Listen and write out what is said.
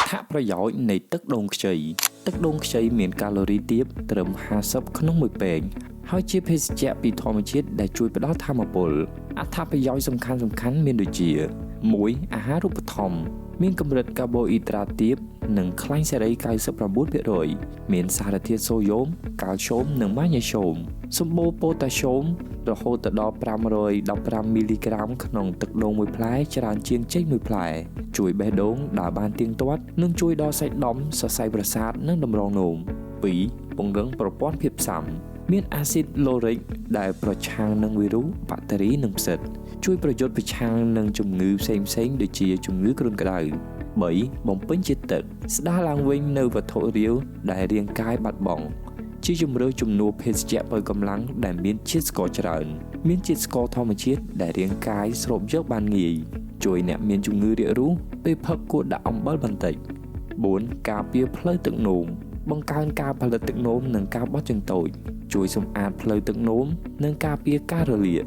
ត្ថប្រយោជន៍នៃទឹកដូងខ្ចីទឹកដូងខ្ចីមានកាឡូរីទាបត្រឹម50ក្នុងមួយពែងហើយជាភេសជ្ជៈពីធម្មជាតិដែលជួយផ្ដល់ថាមពលអត្ថប្រយោជន៍សំខាន់ៗមានដូចជា1អាហារូបត្ថម្ភមានកម្រិតកាបូអ៊ីដ្រាតទាបនិងខ្លាញ់សេរី99%មានសារធាតុសូដ្យូមកាល់ស្យូមនិងម៉ាញ៉េស្យូមសម្បូរប៉ូតាស្យូមរហូតដល់515មីលីក្រាមក្នុងទឹកដូងមួយផ្លែច្រើនជាងចេកមួយផ្លែជួយបេះដូងដើរបានទៀងទាត់និងជួយដល់សាច់ដុំសរសៃប្រសាទនិងតម្រងនោម2ពង្រឹងប្រព័ន្ធភាពស៊ាំមានអាស៊ីតឡូរិកដែលប្រឆាំងនឹងវីរុសបាក់តេរីនិងផ្សិតជួយប្រយុទ្ធប្រឆាំងនឹងជំងឺផ្សេងៗដូចជាជំងឺគ្រុនក្តៅ3បំពេញជាតិទឹកស្ដារឡើងវិញនៅវត្ថុរាវដែលរាងកាយបាត់បង់ជាជំរើសជំនួសភេសជ្ជៈបើកម្លាំងដែលមានជាតិស្ករច្រើនមានជាតិស្ករធម្មជាតិដែលរាងកាយស្រូបយកបានងាយជួយអ្នកមានជំងឺរាករូសពេលផឹកគួរដាក់អំបិលបន្តិច4ការពារផ្លូវទឹកនោមបង្កើនការផលិតទឹកនោមនិងការបត់ជើងតូចជួយសម្អាតផ្លូវទឹកនោមនិងការពារការរលាក